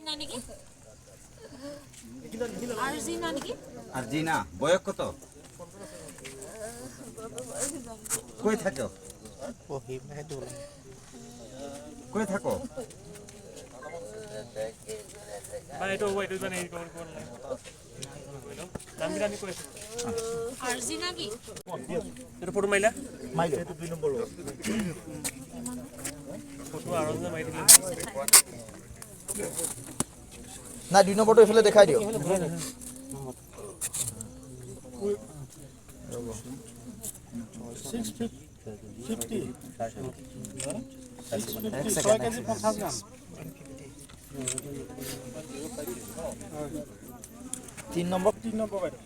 না নেকি? আরজিনা নেকি? আরজিনা। বয়স কত? কই থাকো? কই থাকো? বা এইটো হ'ব, এইটো মানে হেৰি কৰিব নালাগে। নামকেইটা আমি কৈ আছোঁ। আৰজিনা কি? এইটো ফটো মাৰিলা? ফটো আৰু এজনে মাৰি দিলে। নাই, 2 নম্বৰটো এইফালে দেখাই দিয়ক। 650, 650, 6 কেজি 50 গ্ৰাম। 3 নম্বৰ। 3 নম্বৰ বাইদেউ,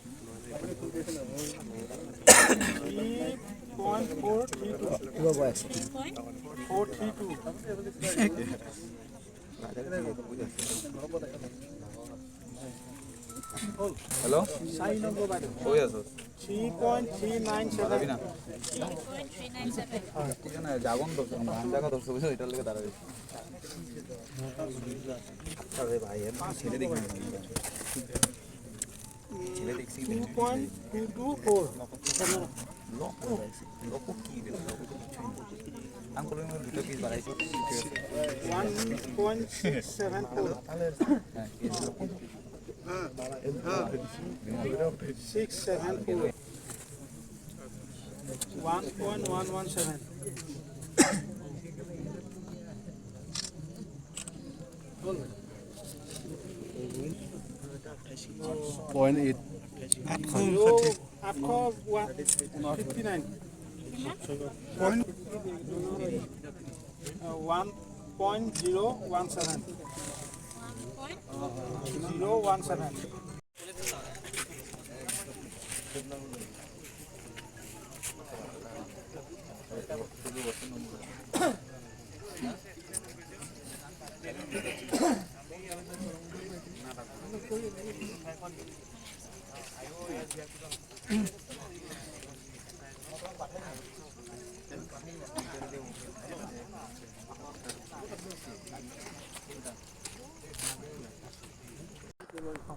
3.432। ৰ'ব, এক ছেকেণ্ড। পইণ্ট 432। হেল্ল'। 4 নম্বৰ বাইদেউ। কই আছো? 3.397। যাবি না? 3.397। ঠিক আছে, জাগন ধরছে, গান জায়গা ধরছে, বুঝছো? এটার লেগে দাঁড়াবে। আরে ভাই, এর ছেলে দেখি না, ছেলে দেখছি। 2.224। লক লক কি রে? লক তো কিছুই না। আমি বললাম দুটো পিস বাড়াইছি, ঠিক আছে। 1.674। 674। 1.117। 0.8। 859। 1.017। Point 017।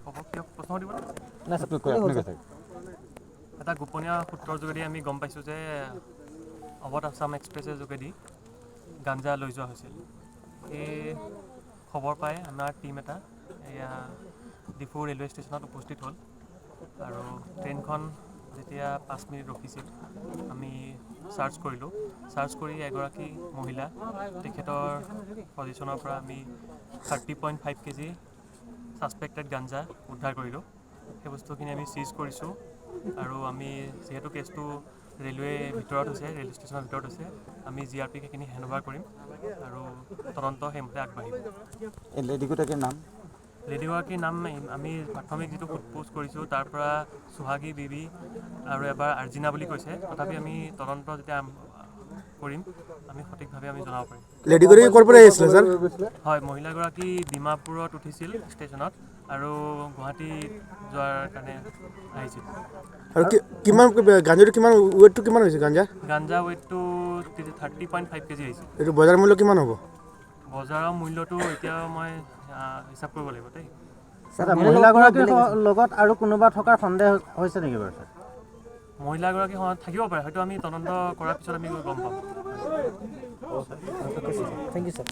ক'ব, কিয় প্ৰশ্ন সুধিব নে? না, আপুনি কৈ থাকক। এটা গোপনীয় সূত্ৰৰ যোগেদি আমি গম পাইছোঁ যে অৱধ আছাম এক্সপ্ৰেছৰ যোগেদি গাঞ্জা লৈ যোৱা হৈছিল। এই খবৰ পাই আমাৰ টীম এটা এয়া ডিফু ৰেলৱে ষ্টেচনত উপস্থিত হ'ল আৰু ট্ৰেইনখন যেতিয়া 5 মিনিট ৰখিছিল, আমি চাৰ্চ কৰিলোঁ। চাৰ্চ কৰি এগৰাকী মহিলা, তেখেতৰ পজিশ্যনৰ পৰা আমি 30.5 কেজি ছাছপেক্টেড গাঞ্জা উদ্ধাৰ কৰিলোঁ। সেই বস্তুখিনি আমি চিজ কৰিছোঁ আৰু আমি যিহেতু কেছটো ৰেলৱে ভিতৰত হৈছে, ৰেল ষ্টেচনৰ ভিতৰত হৈছে, আমি জি আৰ পিক সেইখিনি হেণ্ড অভাৰ কৰিম আৰু তদন্ত সেইমতে আগবাঢ়িব। এই লেডিগোটাকেৰ নাম? লেডিগৰাকীৰ নাম আমি প্ৰাথমিক যিটো সোধ পোছ কৰিছোঁ, তাৰ পৰা সুহাগী বিবি আৰু এবাৰ আৰ্জিনা বুলি কৈছে। তথাপি আমি তদন্ত যেতিয়া কৰিম, আমি সঠিকভাৱে আমি জনাব পাৰিম। লেডিগৰাকী ক'ৰ পৰা আহিছিলে ছাৰ? হয়, মহিলাগৰাকী ডিমাপুৰত উঠিছিল ষ্টেচনত আৰু গুৱাহাটী যোৱাৰ কাৰণে আহিছিল। আৰু কিমান গাঞ্জাটো, কিমান ৱেটটো কিমান হৈছে গাঞ্জা? গাঞ্জা ৱেইটটো 30.5 কেজি আহিছে। এইটো বজাৰ মূল্য কিমান হ'ব? বজাৰৰ মূল্যটো এতিয়া মই হিচাপ কৰিব লাগিব দেই। মহিলাগৰাকীৰ লগত আৰু কোনোবা থকাৰ সন্দেহ হৈছে নেকি বাৰু ছাৰ? মহিলাগৰাকী থাকিব পাৰে, হয়তো আমি তদন্ত কৰাৰ পিছত আমি গম পাম। Thank you sir.